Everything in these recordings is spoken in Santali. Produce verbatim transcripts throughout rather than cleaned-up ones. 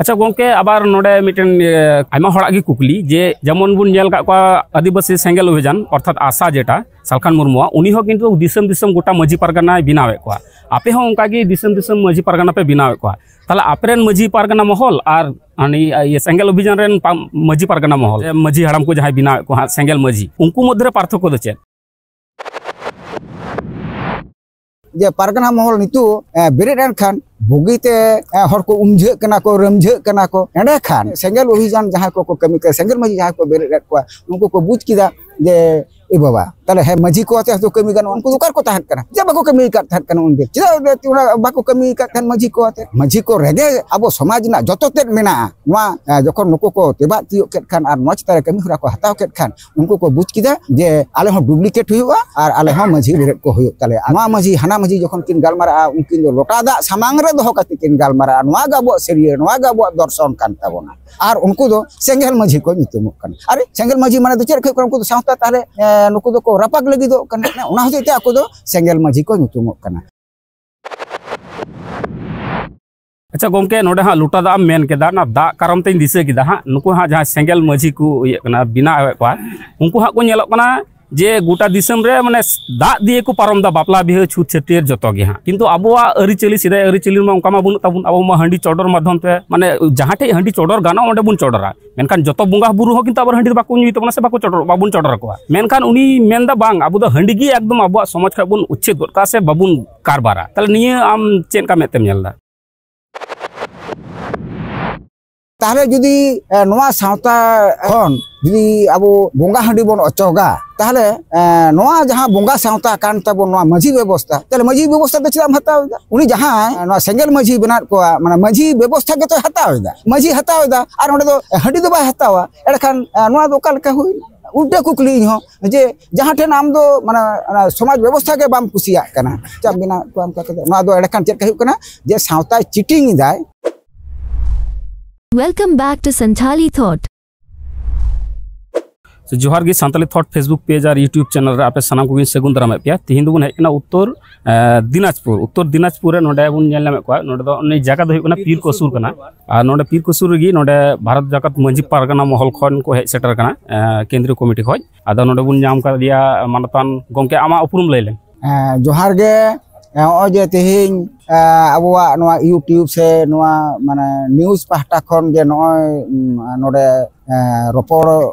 ᱟᱪᱪᱷᱟ ᱜᱚᱝᱠᱮ, ᱟᱵᱟᱨ ᱱᱚᱰᱮ ᱢᱤᱫᱴᱮᱱ, ᱮ, ᱟᱭᱢᱟ ᱦᱚᱲᱟᱜ ᱜᱮ ᱠᱩᱠᱞᱤ, ᱡᱮ ᱡᱮᱢᱚᱱ ᱵᱚᱱ ᱧᱮᱞ ᱠᱟᱜ ᱠᱚᱣᱟ ᱟᱹᱫᱤᱵᱟᱹᱥᱤ ᱥᱮᱸᱜᱮᱞ ᱚᱵᱷᱤᱡᱟᱱ, ᱚᱨᱛᱷᱟᱛ ᱟᱥᱟ, ᱡᱮᱴᱟ ᱥᱟᱞᱠᱷᱟᱱ ᱢᱩᱨᱢᱩᱣᱟᱜ, ᱩᱱᱤ ᱦᱚᱸ ᱠᱤᱱᱛᱩ ᱫᱤᱥᱚᱢ ᱫᱤᱥᱚᱢ ᱜᱚᱴᱟ ᱢᱟᱹᱡᱷᱤ ᱯᱟᱨᱜᱟᱱᱟᱭ ᱵᱮᱱᱟᱣᱮᱫ ᱠᱚᱣᱟ᱾ ᱟᱯᱮ ᱦᱚᱸ ᱚᱱᱠᱟ ᱜᱮ ᱫᱤᱥᱚᱢ ᱫᱤᱥᱚᱢ ᱢᱟᱹᱡᱷᱤ ᱯᱟᱨᱜᱟᱱᱟ ᱯᱮ ᱵᱮᱱᱟᱣᱮᱫ ᱠᱚᱣᱟ᱾ ᱛᱟᱦᱞᱮ ᱟᱯᱮ ᱨᱮᱱ ᱢᱟᱹᱡᱷᱤ ᱯᱟᱨᱜᱟᱱᱟ ᱢᱚᱦᱚᱞ ᱟᱨ ᱦᱟᱱᱤ, ᱤᱭᱟᱹ, ᱥᱮᱸᱜᱮᱞ ᱚᱵᱷᱤᱡᱟᱱ ᱨᱮᱱ ᱯᱟ-, ᱢᱟᱹᱡᱷᱤ ᱯᱟᱨᱜᱟᱱᱟ ᱢᱚᱦᱚᱞ, ᱮ, ᱢᱟᱹᱡᱷᱤ ᱦᱟᱲᱟᱢ ᱠᱚ ᱡᱟᱦᱟᱸᱭ ᱵᱮᱱᱟᱣᱮᱫ ᱠᱚᱣᱟ ᱦᱟᱸᱜ ᱥᱮᱸᱜᱮᱞ ᱢᱟᱹᱡᱷᱤ, ᱩᱱᱠᱩ ᱢᱚᱫᱽᱫᱷᱮ ᱨᱮ ᱯᱟᱨᱛᱷᱚᱠᱠᱚ ᱫᱚ ᱪᱮᱫ? ᱡᱮ ᱯᱟᱨᱜᱟᱱᱟ ᱢᱚᱦᱚᱞ ᱱᱤᱛᱚᱜ, ᱮ, ᱵᱮᱨᱮᱫ ᱮᱱ ᱠᱷᱟᱱ ᱵᱩᱜᱤᱛᱮ, ᱮ, ᱦᱚᱲ ᱠᱚ ᱩᱢᱡᱷᱟᱹᱜ ᱠᱟᱱᱟ ᱠᱚ, ᱨᱟᱹᱢᱡᱷᱟᱹᱜ ᱠᱟᱱᱟ ᱠᱚ᱾ ᱮᱸᱰᱮᱠᱷᱟᱱ ᱥᱮᱸᱜᱮᱞ ᱚᱵᱷᱤᱡᱟᱱ ᱡᱟᱦᱟᱸᱭ ᱠᱚᱠᱚ ᱠᱟᱹᱢᱤ ᱠᱟᱱᱟ, ᱥᱮᱸᱜᱮᱞ ᱢᱟᱹᱡᱷᱤ ᱡᱟᱦᱟᱸᱭ ᱠᱚ ᱵᱮᱨᱮᱫ ᱮᱫ ᱠᱚᱣᱟ, ᱩᱱᱠᱩ ᱠᱚ ᱵᱩᱡᱽ ᱠᱮᱫᱟ ᱡᱮ, ᱮ ᱵᱟᱵᱟ, ᱛᱟᱦᱞᱮ ᱦᱮᱸ, ᱢᱟᱹᱡᱷᱤ ᱠᱚ ᱟᱛᱮ ᱦᱚᱸᱛᱚ ᱠᱟᱹᱢᱤ ᱜᱟᱱᱚᱜᱼᱟ᱾ ᱩᱱᱠᱩ ᱫᱚ ᱚᱠᱟ ᱨᱮᱠᱚ ᱛᱟᱦᱮᱸᱱ ᱠᱟᱱᱟ? ᱪᱮᱫᱟᱜ ᱵᱟᱠᱚ ᱠᱟᱹᱢᱤ ᱟᱠᱟᱫ ᱛᱟᱦᱮᱸᱫ ᱠᱟᱱᱟ ᱩᱱᱫᱤᱱ? ᱪᱮᱫᱟᱜ ᱚᱱᱟ ᱵᱟᱠᱚ ᱠᱟᱹᱢᱤ ᱟᱠᱟᱫ ᱛᱟᱦᱮᱸᱫ ᱢᱟᱹᱡᱷᱤ ᱠᱚ ᱟᱛᱮ? ᱢᱟᱹᱡᱷᱤ ᱠᱚ ᱨᱮᱜᱮ ᱟᱵᱚ ᱥᱚᱢᱟᱡᱽ ᱨᱮᱱᱟᱜ ᱡᱚᱛᱚ ᱛᱮᱫ ᱢᱮᱱᱟᱜᱼᱟ᱾ ᱱᱚᱣᱟ, ᱮ, ᱡᱚᱠᱷᱚᱱ ᱱᱩᱠᱩ ᱠᱚ ᱛᱮᱵᱟᱜ ᱛᱤᱭᱳᱜ ᱠᱮᱫ ᱠᱷᱟᱱ ᱟᱨ ᱱᱚᱣᱟ ᱪᱮᱛᱟᱱ ᱨᱮ ᱠᱟᱹᱢᱤ ᱦᱚᱨᱟ ᱠᱚ ᱦᱟᱛᱟᱣ ᱠᱮᱫ ᱠᱷᱟᱱ, ᱩᱱᱠᱩ ᱠᱚ ᱵᱩᱡᱽ ᱠᱮᱫᱟ ᱡᱮ ᱟᱞᱮ ᱦᱚᱸ duplicate ᱦᱩᱭᱩᱜᱼᱟ ᱟᱨ ᱟᱞᱮ ᱦᱚᱸ ᱢᱟᱹᱡᱷᱤ ᱵᱮᱨᱮᱫ ᱠᱚ ᱦᱩᱭᱩᱜ ᱛᱟᱞᱮᱭᱟ᱾ ᱟᱨ ᱱᱚᱣᱟ ᱢᱟᱹᱡᱷᱤ ᱦᱟᱱᱟ ᱢᱟᱹᱡᱷᱤ ᱡᱚᱠᱷᱚᱱ ᱠᱤᱱ ᱜᱟᱞᱢᱟᱨᱟᱜᱼᱟ, ᱩᱱᱠᱤᱱ ᱫᱚ ᱞᱚᱴᱟ ᱫᱟᱜ ᱥᱟᱢᱟᱝ ᱨᱮ ᱫᱚᱦᱚ ᱠᱟᱛᱮ ᱠᱤᱱ ᱜᱟᱞᱢᱟᱨᱟᱜᱼᱟ, ᱱᱚᱣᱟ ᱜᱮ ᱟᱵᱚᱣᱟᱜ ᱥᱟᱹᱨᱭᱟᱹᱲ, ᱱᱚᱣᱟ ᱜᱮ ᱟᱵᱚᱣᱟᱜ ᱫᱚᱨᱥᱚᱱ ᱠᱟᱱ ᱛᱟᱵᱚᱱᱟ᱾ ᱟᱨ ᱩᱱᱠᱩ ᱫᱚ ᱥᱮᱸᱜᱮᱞ ᱢᱟᱹᱡᱷᱤ ᱠᱚ ᱧᱩᱛᱩᱢᱚᱜ ᱠᱟᱱᱟ᱾ ᱟᱨ ᱥᱮᱸᱜᱮᱞ ᱢᱟᱹᱡᱷᱤ ᱢᱟᱱᱮ ᱫᱚ ᱪᱮᱫ ᱦᱩᱭᱩᱜ ᱠᱟᱱᱟ? ᱩᱱᱠᱩ ᱫᱚ ᱥᱟᱶᱛᱟ ᱛᱟᱦᱞᱮ, ᱮ, ᱱᱩᱠᱩ ᱫᱚᱠᱚ ᱨᱟᱯᱟᱜ ᱞᱟᱹᱜᱤᱫᱚᱜ ᱠᱟᱱᱟ᱾ ᱚᱱᱟ ᱦᱚᱛᱮᱡ ᱛᱮ ᱟᱠᱚ ᱫᱚ ᱥᱮᱸᱜᱮᱞ ᱢᱟᱹᱡᱷᱤ ᱠᱚ ᱧᱩᱛᱩᱢᱚᱜ ᱠᱟᱱᱟ᱾ ᱟᱪᱪᱷᱟ ᱜᱚᱢᱠᱮ, ᱱᱚᱰᱮ ᱦᱟᱸᱜ ᱞᱚᱴᱟ ᱫᱟᱜ ᱮᱢ ᱢᱮᱱ ᱠᱮᱫᱟ, ᱚᱱᱟ ᱫᱟᱜ ᱠᱟᱨᱚᱱ ᱛᱮᱧ ᱫᱤᱥᱟᱹ ᱠᱮᱫᱟ ᱦᱟᱸᱜ, ᱱᱩᱠᱩ ᱦᱟᱸᱜ ᱡᱟᱦᱟᱸᱭ ᱥᱮᱸᱜᱮᱞ ᱢᱟᱹᱡᱷᱤ ᱠᱚ ᱤᱭᱟᱹᱜ ᱠᱟᱱᱟ, ᱵᱮᱱᱟᱣᱮᱫ ᱠᱚᱣᱟ, ᱩᱱᱠᱩ ᱦᱟᱸᱜ ᱠᱚ ᱧᱮᱞᱚᱜ ᱠᱟᱱᱟ ᱡᱮ ᱜᱚᱴᱟ ᱫᱤᱥᱚᱢ ᱨᱮ ᱢᱟᱱᱮ ᱫᱟᱜ ᱫᱤᱭᱮ ᱠᱚ ᱯᱟᱨᱚᱢ ᱫᱟ, ᱵᱟᱯᱞᱟ ᱵᱤᱦᱟᱹ ᱪᱷᱩᱛ ᱪᱷᱟᱹᱴᱭᱟᱹᱨ ᱡᱚᱛᱚ ᱜᱮ ᱦᱟᱸᱜ᱾ ᱠᱤᱱᱛᱩ ᱟᱵᱚᱣᱟᱜ ᱟᱹᱨᱤᱪᱟᱹᱞᱤ, ᱥᱮᱫᱟᱭ ᱟᱹᱨᱤᱪᱟᱹᱞᱤ ᱢᱟ ᱚᱱᱠᱟ ᱢᱟ ᱵᱟᱹᱱᱩᱜ ᱛᱟᱵᱚᱱ, ᱟᱵᱚ ᱢᱟ ᱦᱟᱺᱰᱤ ᱪᱚᱰᱚᱨ ᱢᱟᱫᱽᱫᱷᱚᱢ ᱛᱮ, ᱢᱟᱱᱮ ᱡᱟᱦᱟᱸ ᱴᱷᱮᱡ ᱦᱟᱺᱰᱤ ᱪᱚᱰᱚᱨ ᱜᱟᱱᱚᱜ ᱚᱸᱰᱮ ᱵᱚᱱ ᱪᱚᱰᱚᱨᱟ᱾ ᱢᱮᱱᱠᱷᱟᱱ ᱡᱚᱛᱚ ᱵᱚᱸᱜᱟ ᱵᱩᱨᱩ ᱦᱚᱸ ᱠᱤᱱᱛᱩ ᱟᱵᱟᱨ ᱦᱟᱺᱰᱤ ᱫᱚ ᱵᱟᱠᱚ ᱧᱩᱭ ᱛᱟᱵᱚᱱᱟ ᱥᱮ ᱵᱟᱠᱚ ᱪᱚᱰᱚᱨ, ᱵᱟᱵᱚᱱ ᱪᱚᱰᱚᱨ ᱟᱠᱚᱣᱟ᱾ ᱢᱮᱱᱠᱷᱟᱱ ᱩᱱᱤ ᱢᱮᱱᱫᱟ, ᱵᱟᱝ, ᱟᱵᱚ ᱫᱚ ᱦᱟᱺᱰᱤ ᱜᱮ ᱮᱠᱫᱚᱢ ᱟᱵᱚᱣᱟᱜ ᱥᱚᱢᱟᱡᱽ ᱠᱷᱚᱱ ᱵᱚᱱ ᱩᱪᱪᱷᱮᱫ ᱜᱚᱫ ᱠᱟᱜᱼᱟ ᱥᱮ ᱵᱟᱵᱚᱱ ᱠᱟᱨᱵᱟᱨᱟ᱾ ᱛᱟᱦᱞᱮ ᱱᱤᱭᱟᱹ ᱟᱢ ᱪᱮᱫ ᱞᱮᱠᱟ ᱢᱮᱫ ᱛᱮᱢ ᱧᱮᱞ ᱮᱫᱟ? ᱛᱟᱦᱞᱮ ᱡᱩᱫᱤ, ᱮ, ᱱᱚᱣᱟ ᱥᱟᱶᱛᱟ ᱠᱷᱚᱱ ᱡᱩᱫᱤ ᱟᱵᱚ ᱵᱚᱸᱜᱟ ᱦᱟᱺᱰᱤ ᱵᱚᱱ ᱚᱪᱚᱜᱟ, ᱛᱟᱦᱞᱮ, ᱮ, ᱱᱚᱣᱟ ᱡᱟᱦᱟᱸ ᱵᱚᱸᱜᱟ ᱥᱟᱶᱛᱟ ᱠᱟᱱ ᱛᱟᱵᱚᱱ, ᱱᱚᱣᱟ ᱢᱟᱹᱡᱷᱤ ᱵᱮᱵᱚᱥᱛᱷᱟ, ᱛᱟᱦᱞᱮ ᱢᱟᱹᱡᱷᱤ ᱵᱮᱵᱚᱥᱛᱷᱟ ᱫᱚ ᱪᱮᱫᱟᱜ ᱮᱢ ᱦᱟᱛᱟᱣ ᱮᱫᱟ? ᱩᱱᱤ ᱡᱟᱦᱟᱸᱭ, ᱮ, ᱱᱚᱣᱟ ᱥᱮᱸᱜᱮᱞ ᱢᱟᱹᱡᱷᱤ ᱵᱮᱱᱟᱣ ᱠᱚᱣᱟ, ᱢᱟᱱᱮ ᱢᱟᱹᱡᱷᱤ ᱵᱮᱵᱚᱥᱛᱷᱟ ᱜᱮᱛᱚᱭ ᱦᱟᱛᱟᱣ ᱮᱫᱟ᱾ ᱢᱟᱹᱡᱷᱤ ᱦᱟᱛᱟᱣ ᱮᱫᱟ ᱟᱨ ᱚᱸᱰᱮ ᱫᱚ ᱦᱟᱺᱰᱤ ᱫᱚ ᱵᱟᱭ ᱦᱟᱛᱟᱣᱟ᱾ ᱮᱸᱰᱮᱠᱷᱟᱱ, ᱮ, ᱱᱚᱣᱟ ᱫᱚ ᱚᱠᱟ ᱞᱮᱠᱟ ᱦᱩᱭ? ᱩᱞᱴᱟᱹ ᱠᱩᱠᱞᱤ ᱤᱧ ᱦᱚᱸ, ᱡᱮ ᱡᱟᱦᱟᱸ ᱴᱷᱮᱱ ᱟᱢ ᱫᱚ, ᱢᱟᱱᱮ, ᱚᱱᱟ ᱥᱚᱢᱟᱡᱽ ᱵᱮᱵᱚᱥᱛᱷᱟ ᱜᱮ ᱵᱟᱢ ᱠᱩᱥᱤᱭᱟᱜ ᱠᱟᱱᱟ, ᱪᱮᱫ ᱵᱮᱱᱟᱣ ᱠᱚᱣᱟ ᱚᱱᱠᱟ ᱠᱟᱛᱮ? ᱱᱚᱣᱟ ᱫᱚ ᱮᱸᱰᱮᱠᱷᱟᱱ ᱪᱮᱫ ᱞᱮᱠᱟ ᱦᱩᱭᱩᱜ ᱠᱟᱱᱟ? ᱡᱮ ᱥᱟᱶᱛᱟᱭ cheating ᱮᱫᱟᱭ᱾ Welcome back to Santhali Thought. ᱛᱚ ᱡᱚᱦᱟᱨ ᱜᱮ ᱥᱟᱱᱛᱟᱞᱤ ᱛᱷᱚᱴ Facebook ᱯᱮᱡᱽ ᱟᱨ YouTube ᱪᱮᱱᱮᱞ ᱨᱮ ᱟᱯᱮ ᱥᱟᱱᱟᱢ ᱠᱚᱜᱮᱧ ᱥᱟᱹᱜᱩᱱ ᱫᱟᱨᱟᱢᱮᱫ ᱯᱮᱭᱟ᱾ ᱛᱤᱦᱤᱧ ᱫᱚᱵᱚᱱ ᱦᱮᱡ ᱠᱟᱱᱟ ᱩᱛᱛᱚᱨ ᱮ, ᱫᱤᱱᱟᱡᱽᱯᱩᱨ᱾ ᱩᱛᱛᱚᱨ ᱫᱤᱱᱟᱡᱽᱯᱩᱨ ᱨᱮ ᱱᱚᱰᱮ ᱵᱚᱱ ᱧᱮᱞ ᱧᱟᱢᱮᱫ ᱠᱚᱣᱟ, ᱱᱚᱰᱮ ᱫᱚ ᱩᱱᱤ ᱡᱟᱭᱜᱟ ᱫᱚ ᱦᱩᱭᱩᱜ ᱠᱟᱱᱟ ᱯᱤᱨ ᱠᱚᱥᱩᱨ ᱠᱟᱱᱟ᱾ ᱟᱨ ᱱᱚᱰᱮ ᱯᱤᱨ ᱠᱚᱥᱩᱨ ᱨᱮᱜᱮ ᱱᱚᱰᱮ ᱵᱷᱟᱨᱚᱛ ᱡᱟᱠᱟᱛ ᱢᱟᱹᱡᱷᱤ ᱯᱟᱨᱜᱟᱱᱟ ᱢᱚᱦᱚᱞ ᱠᱷᱚᱱ ᱠᱚ ᱦᱮᱡ ᱥᱮᱴᱮᱨ ᱠᱟᱱᱟ, ᱮ, ᱠᱮᱱᱫᱨᱤᱭᱚ ᱠᱚᱢᱤᱴᱤ ᱠᱷᱚᱱ᱾ ᱟᱫᱚ ᱱᱚᱰᱮ ᱵᱚᱱ ᱧᱟᱢ ᱠᱟᱫᱮᱭᱟ ᱢᱟᱱᱚᱛᱟᱱ ᱜᱚᱢᱠᱮ, ᱟᱢᱟᱜ ᱩᱯᱨᱩᱢ ᱞᱟᱹᱭ ᱞᱮᱢ᱾ ᱦᱮᱸ, ᱡᱚᱦᱟᱨ ᱜᱮ᱾ ᱦᱮᱸ, ᱱᱚᱜᱼᱚᱭ ᱡᱮ ᱛᱮᱦᱮᱧ, ᱮ, ᱟᱵᱚᱣᱟᱜ ᱱᱚᱣᱟ YouTube ᱥᱮ ᱱᱚᱣᱟ ᱢᱟᱱᱮ news ᱯᱟᱦᱴᱟ ᱠᱷᱚᱱ ᱡᱮ ᱱᱚᱜᱼᱚᱭ, ᱩᱢ, ᱱᱚᱰᱮ, ᱮ, ᱨᱚᱯᱚᱲ,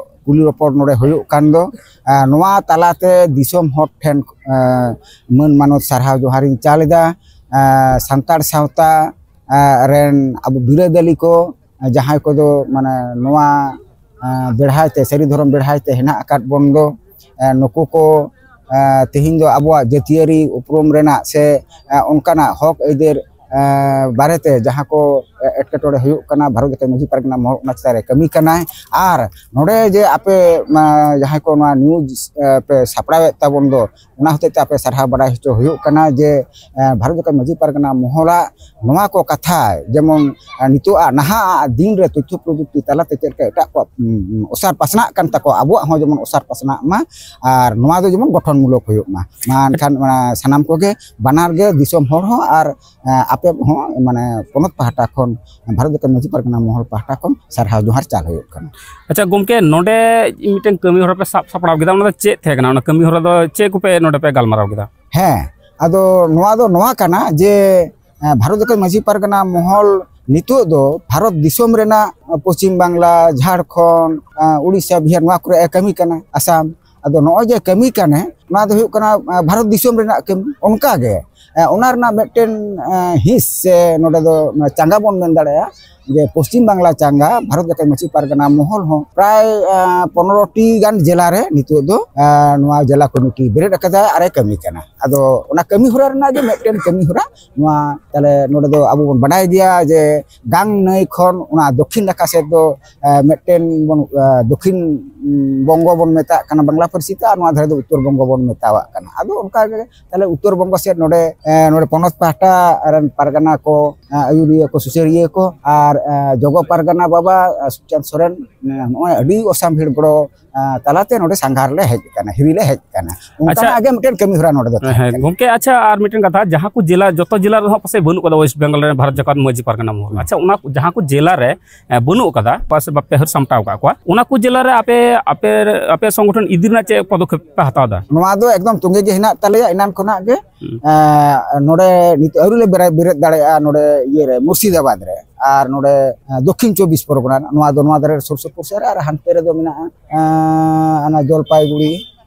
ᱠᱩᱞᱤ ᱨᱚᱯᱚᱲ ᱱᱚᱰᱮ ᱦᱩᱭᱩᱜ ᱠᱟᱱ ᱫᱚ, ᱮ, ᱱᱚᱣᱟ ᱛᱟᱞᱟᱛᱮ ᱫᱤᱥᱚᱢ ᱦᱚᱲ ᱴᱷᱮᱱ, ᱮ, ᱢᱟᱹᱱ ᱢᱟᱱᱚᱛ ᱥᱟᱨᱦᱟᱣ ᱡᱚᱦᱟᱨᱤᱧ ᱪᱟᱞ ᱮᱫᱟ᱾ ᱮ, ᱥᱟᱱᱛᱟᱲ ᱥᱟᱶᱛᱟ, ᱮ, ᱨᱮᱱ ᱟᱵᱚ ᱵᱤᱨᱟᱹᱫᱟᱹᱞᱤ ᱠᱚ, ᱮ, ᱡᱟᱦᱟᱸᱭ ᱠᱚᱫᱚ ᱢᱟᱱᱮ ᱱᱚᱣᱟ, ᱮ, ᱵᱮᱲᱦᱟᱭ ᱛᱮ, ᱥᱟᱹᱨᱤ ᱫᱷᱚᱨᱚᱢ ᱵᱮᱲᱦᱟᱭ ᱛᱮ ᱦᱮᱱᱟᱜ ᱟᱠᱟᱫ ᱵᱚᱱ ᱫᱚ, ᱮ, ᱱᱩᱠᱩ ᱠᱚ, ᱮ, ᱛᱮᱦᱮᱧ ᱫᱚ ᱟᱵᱚᱣᱟᱜ ᱡᱟᱹᱛᱤᱭᱟᱹᱨᱤ ᱩᱯᱨᱩᱢ ᱨᱮᱱᱟᱜ ᱥᱮ, ᱮ, ᱚᱱᱠᱟᱱᱟᱜ ᱦᱚᱠ ᱟᱹᱭᱫᱟᱹᱨ, ᱮ, ᱵᱟᱨᱮᱛᱮ ᱡᱟᱦᱟᱸ ᱠᱚ, ᱮ, ᱮᱴᱠᱮᱴᱚᱬᱮ ᱦᱩᱭᱩᱜ ᱠᱟᱱᱟ, ᱵᱷᱟᱨᱚᱛ ᱡᱟᱠᱟᱛ ᱢᱟᱹᱡᱷᱤ ᱯᱟᱨᱜᱟᱱᱟ ᱢᱚᱦᱚᱞ ᱚᱱᱟ ᱪᱮᱛᱟᱱ ᱨᱮ ᱠᱟᱹᱢᱤ ᱠᱟᱱᱟᱭ᱾ ᱟᱨ ᱱᱚᱰᱮ ᱡᱮ ᱟᱯᱮ, ᱮ, ᱡᱟᱦᱟᱸᱭ ᱠᱚ ᱱᱚᱣᱟ news, ᱮ, ᱯᱮ ᱥᱟᱯᱲᱟᱣᱮᱫ ᱛᱟᱵᱚᱱ ᱫᱚ, ᱚᱱᱟ ᱦᱚᱛᱮᱡ ᱛᱮ ᱟᱯᱮ ᱥᱟᱨᱦᱟᱣ ᱵᱟᱲᱟᱭ ᱦᱚᱪᱚ ᱦᱩᱭᱩᱜ ᱠᱟᱱᱟ ᱡᱮ, ᱮ, ᱵᱷᱟᱨᱚᱛ ᱡᱟᱠᱟᱛ ᱢᱟᱹᱡᱷᱤ ᱯᱟᱨᱜᱟᱱᱟ ᱢᱚᱦᱚᱞᱟᱜ ᱱᱚᱣᱟ ᱠᱚ ᱠᱟᱛᱷᱟ, ᱡᱮᱢᱚᱱ, ᱮ, ᱱᱤᱛᱚᱜ ᱟᱜ ᱱᱟᱦᱟᱜ ᱫᱤᱱ ᱨᱮ ᱛᱚᱛᱛᱷᱚ ᱯᱨᱚᱡᱩᱠᱛᱤ ᱛᱟᱞᱟᱛᱮ ᱪᱮᱫ ᱞᱮᱠᱟ ᱮᱴᱟᱜ ᱠᱚᱣᱟᱜ, ᱩᱢ, ᱩᱢ, ᱚᱥᱟᱨ ᱯᱟᱥᱱᱟᱜ ᱠᱟᱱ ᱛᱟᱠᱚᱣᱟ, ᱟᱵᱚᱣᱟᱜ ᱦᱚᱸ ᱡᱮᱢᱚᱱ ᱚᱥᱟᱨ ᱯᱟᱥᱱᱟᱜ ᱢᱟ, ᱟᱨ ᱱᱚᱣᱟ ᱫᱚ ᱡᱮᱢᱚᱱ ᱜᱚᱴᱷᱚᱱᱢᱩᱞᱚᱠ ᱦᱩᱭᱩᱜ ᱢᱟ᱾ ᱢᱟ ᱮᱱᱠᱷᱟᱱ ᱚᱱᱟ ᱥᱟᱱᱟᱢ ᱠᱚᱜᱮ, ᱵᱟᱱᱟᱨ ᱜᱮ ᱫᱤᱥᱚᱢ ᱦᱚᱲ ᱦᱚᱸ ᱟᱨ, ᱮ, ᱟᱯᱮ ᱦᱚᱸ, ᱢᱟᱱᱮ, ᱯᱚᱱᱚᱛ ᱯᱟᱦᱴᱟ ᱠᱷᱚᱱ, ᱵᱷᱟᱨᱚᱛ ᱡᱟᱠᱟᱛ ᱢᱟᱹᱡᱷᱤ ᱯᱟᱨᱜᱟᱱᱟ ᱢᱚᱦᱚᱞ ᱯᱟᱦᱴᱟ ᱠᱷᱚᱱ ᱥᱟᱨᱦᱟᱣ ᱡᱚᱦᱟᱨ ᱪᱟᱞ ᱦᱩᱭᱩᱜ ᱠᱟᱱᱟ᱾ ᱟᱪᱪᱷᱟ ᱜᱚᱢᱠᱮ, ᱱᱚᱰᱮ ᱢᱤᱫᱴᱮᱱ ᱠᱟᱹᱢᱤ ᱦᱚᱨᱟ ᱯᱮ ᱥᱟᱵ ᱥᱟᱯᱲᱟᱣ ᱠᱮᱫᱟ, ᱚᱱᱟ ᱫᱚ ᱪᱮᱫ ᱛᱟᱦᱮᱸ ᱠᱟᱱᱟ? ᱚᱱᱟ ᱠᱟᱹᱢᱤ ᱦᱚᱨᱟ ᱫᱚ ᱪᱮᱫ ᱠᱚᱯᱮ ᱱᱚᱰᱮ ᱯᱮ ᱜᱟᱞᱢᱟᱨᱟᱣ ᱠᱮᱫᱟ? ᱦᱮᱸ, ᱟᱫᱚ ᱱᱚᱣᱟ ᱫᱚ ᱱᱚᱣᱟ ᱠᱟᱱᱟ ᱡᱮ, ᱮ, ᱵᱷᱟᱨᱚᱛ ᱡᱟᱠᱟᱛ ᱢᱟᱹᱡᱷᱤ ᱯᱟᱨᱜᱟᱱᱟ ᱢᱚᱦᱚᱞ ᱱᱤᱛᱚᱜ ᱫᱚ ᱵᱷᱟᱨᱚᱛ ᱫᱤᱥᱚᱢ ᱨᱮᱱᱟᱜ, ᱮ, ᱯᱚᱪᱷᱤᱢ ᱵᱟᱝᱞᱟ, ᱡᱷᱟᱲᱠᱷᱚᱸᱰ, ᱮ, ᱩᱲᱤᱥᱥᱟ, ᱵᱤᱦᱟᱨ, ᱱᱚᱣᱟ ᱠᱚᱨᱮ ᱮ ᱠᱟᱹᱢᱤ ᱠᱟᱱᱟ, ᱟᱥᱟᱢ᱾ ᱟᱫᱚ ᱱᱚᱜᱼᱚᱭ ᱡᱮ ᱠᱟᱹᱢᱤ ᱠᱟᱱᱮ, ᱱᱚᱣᱟ ᱫᱚ ᱦᱩᱭᱩᱜ ᱠᱟᱱᱟ, ᱮ, ᱵᱷᱟᱨᱚᱛ ᱫᱤᱥᱚᱢ ᱨᱮᱱᱟᱜ ᱠᱟᱹᱢᱤ᱾ ᱚᱱᱠᱟ ᱜᱮ, ᱮ, ᱚᱱᱟ ᱨᱮᱱᱟᱜ ᱢᱤᱫᱴᱮᱱ, ᱮ, ᱦᱤᱸᱥ ᱥᱮ ᱱᱚᱰᱮ ᱫᱚ ᱪᱟᱸᱜᱟ ᱵᱚᱱ ᱢᱮᱱ ᱫᱟᱲᱮᱭᱟᱜᱼᱟ, ᱡᱮ ᱯᱚᱥᱪᱤᱢ ᱵᱟᱝᱞᱟ ᱪᱟᱸᱜᱟ ᱵᱷᱟᱨᱚᱛ ᱡᱟᱠᱟᱛ ᱢᱟᱹᱡᱷᱤ ᱯᱟᱨᱜᱟᱱᱟ ᱢᱚᱦᱚᱞ ᱦᱚᱸ ᱯᱨᱟᱭ, ᱮ, ᱯᱚᱱᱨᱚ ᱴᱤ ᱜᱟᱱ ᱡᱮᱞᱟ ᱨᱮ ᱱᱤᱛᱚᱜ ᱫᱚ, ᱮ, ᱱᱚᱣᱟ ᱡᱮᱞᱟ ᱠᱚᱢᱤᱴᱤ ᱵᱮᱨᱮᱫ ᱟᱠᱟᱫᱟᱭ ᱟᱨᱮ ᱠᱟᱹᱢᱤ ᱠᱟᱱᱟ᱾ ᱟᱫᱚ ᱚᱱᱟ ᱠᱟᱹᱢᱤ ᱦᱚᱨᱟ ᱨᱮᱱᱟᱜ ᱜᱮ ᱢᱤᱫᱴᱮᱱ ᱠᱟᱹᱢᱤ ᱦᱚᱨᱟ ᱱᱚᱣᱟ᱾ ᱛᱟᱦᱞᱮ ᱱᱚᱰᱮ ᱫᱚ ᱟᱵᱚ ᱵᱚᱱ ᱵᱟᱰᱟᱭ ᱜᱮᱭᱟ ᱡᱮ ᱜᱟᱝ ᱱᱟᱹᱭ ᱠᱷᱚᱱ ᱚᱱᱟ ᱫᱚᱠᱷᱤᱱ ᱱᱟᱠᱷᱟ ᱥᱮᱫ ᱫᱚ, ᱮ, ᱢᱤᱫᱴᱮᱱ ᱵᱚᱱ, ᱮ, ᱫᱚᱠᱷᱤᱱ, ᱩᱢ, ᱵᱚᱝᱜᱚ ᱵᱚᱱ ᱢᱮᱛᱟᱜ ᱠᱟᱱᱟ ᱵᱟᱝᱞᱟ ᱯᱟᱹᱨᱥᱤ ᱛᱮ, ᱟᱨ ᱱᱚᱣᱟ ᱫᱷᱟᱨᱮ ᱫᱚ ᱩᱛᱛᱚᱨ ᱵᱚᱝᱜᱚ ᱵᱚᱱ ᱢᱮᱛᱟᱣᱟᱜ ᱠᱟᱱᱟ᱾ ᱟᱫᱚ ᱚᱱᱠᱟ ᱜᱮ ᱛᱟᱦᱞᱮ ᱩᱛᱛᱚᱨ ᱵᱚᱝᱜᱚ ᱥᱮᱫ ᱱᱚᱰᱮ, ᱮ, ᱱᱚᱰᱮ ᱯᱚᱱᱚᱛ ᱯᱟᱦᱴᱟ ᱨᱮᱱ ᱯᱟᱨᱜᱟᱱᱟ ᱠᱚ, ᱮ, ᱟᱹᱭᱩᱨᱤᱭᱟᱹ ᱠᱚ, ᱥᱩᱥᱟᱹᱨᱤᱭᱟᱹ ᱠᱚ, ᱟᱨ ᱡᱚᱜᱚ ᱯᱟᱨᱜᱟᱱᱟ ᱵᱟᱵᱟ ᱥᱩᱠᱪᱟᱸᱫᱽ ᱥᱚᱨᱮᱱ ᱱᱚᱜᱼᱚᱭ ᱟᱹᱰᱤ ᱚᱥᱟᱢ ᱵᱷᱤᱲ ᱜᱚᱲᱚ ᱛᱟᱞᱟᱛᱮ ᱱᱚᱰᱮ ᱥᱟᱸᱜᱷᱟᱨ ᱞᱮ ᱦᱮᱡ ᱟᱠᱟᱱᱟ, ᱦᱤᱨᱤ ᱞᱮ ᱦᱮᱡ ᱟᱠᱟᱱᱟ᱾ ᱚᱱᱠᱟᱱᱟᱜ ᱜᱮ ᱢᱤᱫᱴᱮᱱ ᱠᱟᱹᱢᱤ ᱦᱚᱨᱟ ᱱᱚᱰᱮ ᱫᱚ ᱛᱟᱦᱮᱸ ᱠᱟᱱᱟ᱾ ᱜᱚᱢᱠᱮ, ᱟᱪᱪᱷᱟ, ᱟᱨ ᱢᱤᱫᱴᱮᱱ ᱠᱟᱛᱷᱟ, ᱡᱟᱦᱟᱸ ᱠᱚ ᱡᱮᱞᱟ, ᱡᱚᱛᱚ ᱡᱮᱞᱟ ᱨᱮᱫᱚ ᱦᱟᱸᱜ ᱯᱟᱥᱮᱡ ᱵᱟᱹᱱᱩᱜ ᱠᱟᱫᱟ ᱣᱮᱥᱴ ᱵᱮᱝᱜᱚᱞ ᱨᱮ ᱵᱷᱟᱨᱚᱛ ᱡᱟᱠᱟᱛ ᱢᱟᱹᱡᱷᱤ ᱯᱟᱨᱜᱟᱱᱟ ᱢᱚᱦᱚᱞ᱾ ᱟᱪᱪᱷᱟ, ᱚᱱᱟ ᱠᱚ, ᱡᱟᱦᱟᱸ ᱠᱚ ᱡᱮᱞᱟ ᱨᱮ ᱵᱟᱹᱱᱩᱜ ᱠᱟᱫᱟ, ᱯᱟᱥᱮᱡ ᱵᱟᱯᱮ ᱦᱟᱹᱨ ᱥᱟᱢᱴᱟᱣ ᱠᱟᱜ ᱠᱚᱣᱟ, ᱚᱱᱟ ᱠᱚ ᱡᱮᱞᱟ ᱨᱮ ᱟᱯᱮ ᱟᱯᱮ ᱟᱯᱮ ᱥᱚᱝᱜᱚᱴᱷᱚᱱ ᱤᱫᱤ ᱨᱮᱱᱟᱜ ᱪᱮᱫ ᱯᱚᱫᱚᱠᱷᱮᱯ ᱯᱮ ᱦᱟᱛᱟᱣ ᱮᱫᱟ? ᱱᱚᱣᱟ ᱫᱚ ᱮᱠᱫᱚᱢ ᱛᱚᱸᱜᱮ ᱜᱮ ᱦᱮᱱᱟᱜ ᱛᱟᱞᱮᱭᱟ ᱮᱱᱟᱱ ᱠᱷᱚᱱᱟᱜ ᱜᱮ᱾ ᱱᱚᱰᱮ ᱱᱤᱛᱚᱜ ᱟᱹᱣᱨᱤ ᱞᱮ ᱵᱮᱨᱮᱫ ᱫᱟᱲᱮᱭᱟᱜᱼᱟ ᱱᱚᱰᱮ ᱤᱭᱟᱹᱨᱮ, ᱢᱩᱨᱥᱤᱫᱟᱵᱟᱫᱽ ᱨᱮ᱾ ᱟᱨ ᱱᱚᱰᱮ ᱫᱚᱠᱠᱷᱤᱱ ᱪᱚᱵᱵᱤᱥ ᱯᱚᱨᱜᱚᱱᱟ, ᱱᱚᱣᱟ ᱫᱚ ᱱᱚᱣᱟ ᱫᱷᱟᱨᱮ ᱥᱩᱨ ᱥᱩᱯᱩᱨ ᱥᱮᱫ ᱨᱮ, ᱟᱨ ᱦᱟᱱᱛᱮ ᱨᱮᱫᱚ ᱢᱮᱱᱟᱜᱼᱟ ᱚᱱᱟ ᱡᱚᱞᱯᱟᱭᱜᱩᱲᱤ,